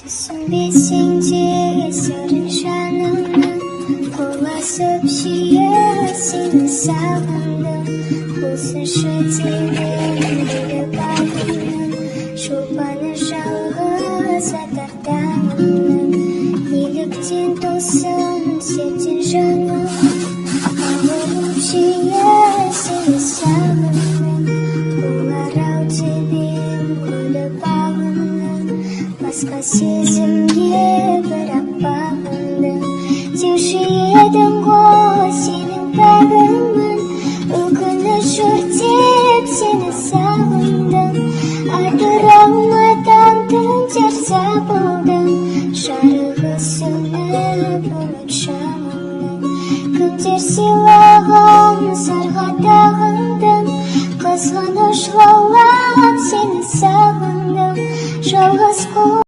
Түсінбесең де сырын жанымның, қорласып жиі сені сағындым. Болсыншы деген гүлі бағымның, шолпаны жалғыз атар таңымның. Неліктен тосын сертен жаным, ауырып жиі сені сағындым. Болар ау деп ем гүлі бағымның, басқа сезімге бірақ бағындым. Деуші едің ғой сенің пәгімін, өкініш өртеп сені сағындым. Атырауымадан түндер сабылдым, жарығы сөніп үміт шамымның. Кімдер сыйлаған сырға тағындым, қызғаныш лаулап сені сағындым. Жалғыз қол